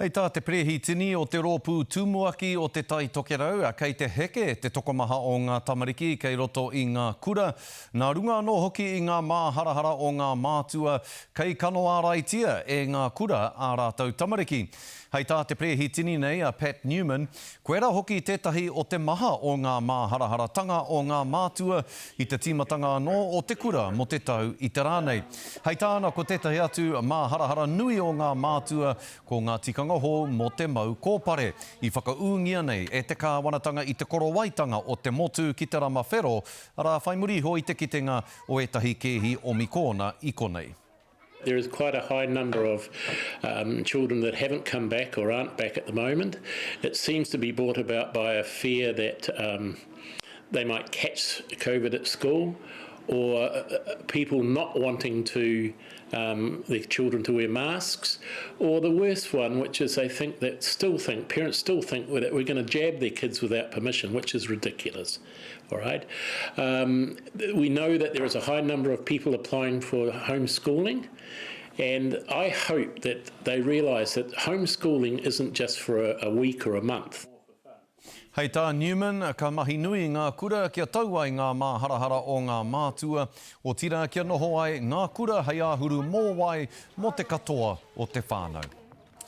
Hei tā te Perehitini o te Rōpū Tumuaki o Te Tai Tokerau, kei te heke te tokomaha o ngā tamariki kei roto i ngā kura, nā runga anō hoki i ngā māharahara o ngā mātua kei kano āraitia e ngā kura ā rātou tamariki. Hei tā te Perehitini nei a Pat Newman, koirā hoki tētahi o te maha o ngā māharaharatanga o ngā mātua i te tīmatanga anō o te kura mō te tau i te rā nei. Hei tāna ko tētahi atu māharahara nui o ngā mātua ko ngā tikanga hou mō te mau kōpare i whakaūngia nei e te kāwanatanga i te korowaitanga o te motu ki te rama whero, arā, whai muri iho i te kitenga o ētahi kēhi omikōna i konei. There is quite a high number of um, children that haven't come back or aren't back at the moment. It seems to be brought about by a fear that um, they might catch COVID at school or uh, uh, people not wanting to um, their children to wear masks, or the worst one, which is they think that still think parents still think that we're going to jab their kids without permission, which is ridiculous. All right. Um, we know that there is a high number of people applying for homeschooling. And I hope that they realise that homeschooling isn't just for a, a week or a month. Hei tā Newman, ka mahi nui ngā kura kia tau ai ngā māharahara o ngā mātua, otirā kia noho ai ngā kura hei āhuru mōwai mō te katoa o te whānau.